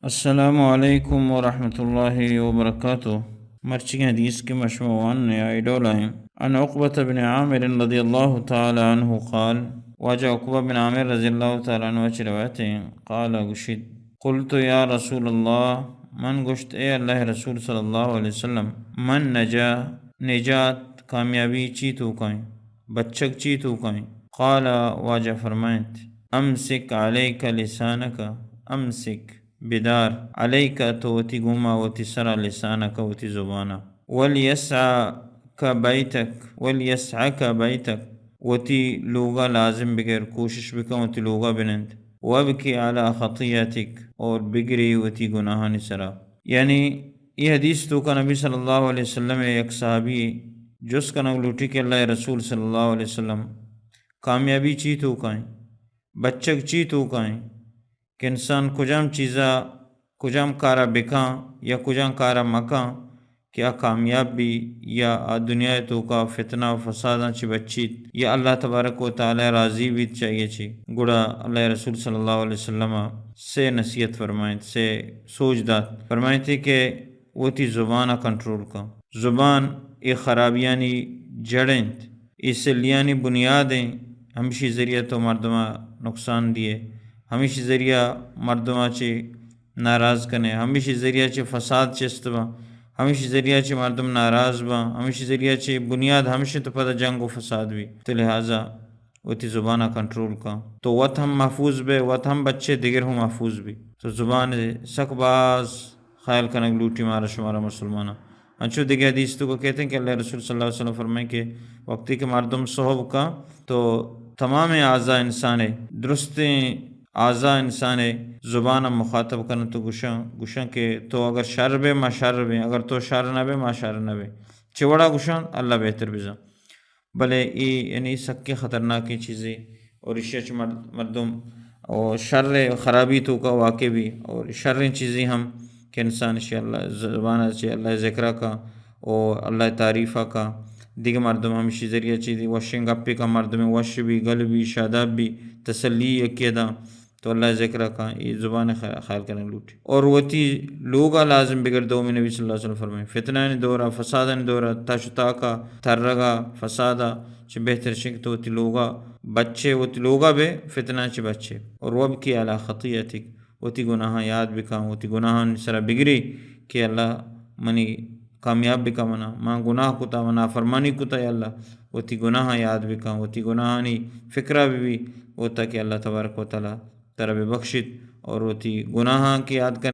السلام علیکم ورحمۃ اللہ وبرکاتہ۔ مرچی حدیث کہ ما شما وان نے آئی ڈولا ہیں۔ عن عقبة بن عامر رضی اللہ تعالی عنہ قال، واجہ عقبہ بن عامر رضی اللہ تعالی عنہ چ روایت ہیں، قال، گوشیت، قلت یا رسول اللہ، من گوشت، اے اللہ رسول صلی اللہ علیہ وسلم، من نجا، نجات، کامیابی چی توکائیں؟ بچگ چی توکائیں؟ قال، واجہ فرمائنت، امسک علیک لسانک، امسک، بدار، علیک، تو وتی گوما، وتی سرا، لسانک، وتی زبانا، ولیسعک بیتک، ولیسعک بیتک، وتی لوگا لازم بگر، کوشش بکن وتی لوگا بنند، وابکی علی خطیئتک، اور بگری وتی گناہانی سرا۔ یعنی اے حدیث توکا نبی صلی اللہ علیہ وسلم یک صحابی جست کنگ لوٹی کہ اللہ رسول صلی اللہ علیہ وسلم، کامیابی چی توکائیں؟ بچگ چی توکائیں؟ کہ انسان کجام چیزا، کجام کارا بکاں یا کجام کارا مکاں کہ آ کامیاب بی یا آ دنیا توکا فتنہ و فساداں چہ بچیت یا اللہ تبارک و تعالی راضی بیت چہ آئی چہ۔ گڑا اللہ رسول صلی اللہ علیہ وسلم سے نصیحت فرمائنت، سے سوج دات۔ فرمائنت کہ وتی زبان ء کنٹرول کن۔ زبان اے خرابیانی جڑ انت، اے سلیانی بنیاد انت۔ ہمشی ذریعہ تو مردم ء نقصان دیئے، ہمشی ذریعہ مردم ء چہ ناراض کنے، ہمشی ذریعہ چہ فساد چست باں، ہمشی ذریعہ چہ مردم ناراض باں، ہمشی ذریعہ چہ بنیاد ہمش انت پدا جنگ و فساد بی۔ تو لہذا وتی زبان ء کنٹرول کن، تو وت ہم محفوظ بے، وت ہم بچے، دگر ہم محفوظ بی۔ تو زبان ء سک باز خیال کنگ لوٹی مارا شمارا مسلماناں۔ انچو دگہ حدیث توکا کہتے ہیں کہ اللہ رسول صلی اللہ علیہ وسلم فرمائیں کہ وقتی کہ مردم سہب کا تو تمام اعضاء انسان ء، درستیں اعضاء انسان ء زبان ء مخاطب کنن تو گشاں، گشاں کہ تو اگر شر بے ما شر بے، اگر تو شر نہ بے ما شر نہ بے۔ چہ وڑا گشاں اللہ بہتر بزاں۔ بلے اے یعنی سکیں خطرناکیں چیزے اور ایشی ء چہ مر-، مردم اور شر ء خرابی توکا واقع بی اور شریں چیزے ہم کہ انسان ایشی اللہ زبان ء چہ اللہ ذکر ء کا اور اللہ تعریف ء کا، دیگہ مردم ہمشی ذریعہ چیزے وشیں گپے کا، مردم وش بی، گل بی، شاداب بی، تسلی یکے داں۔ تو اللہ ذکر ء کن، اے زبان ء خ-، خیال کنگ لوٹی۔ اور وتی لوگ ء لازم بگر۔ دومی نبی صلی اللہ علیہ وسلم فرمائیں، فتنانی دور ء، فسادانی دور ء، تش و تاک ء، ترگ ء، فساد ء چہ بہتر شنگ تو وتی لوگ ء بچے، وتی لوگ ء بے فتنہ چہ بچے۔ اور وبکی علی خطیئتک، وتی گناہاں یاد بکن، وتی گناہانی سرا بگری کہ اللہ منی کامیاب بکن منا، من گناہ کتا، من نافرمانی کتا، یا اللہ وتی گناہاں یاد بکن، وتی گناہانی فکرہ ببی، و تاکہ اللہ تبارک و تعالی ترا ببخشیت۔ اور وتی گناہاں کہ یاد کن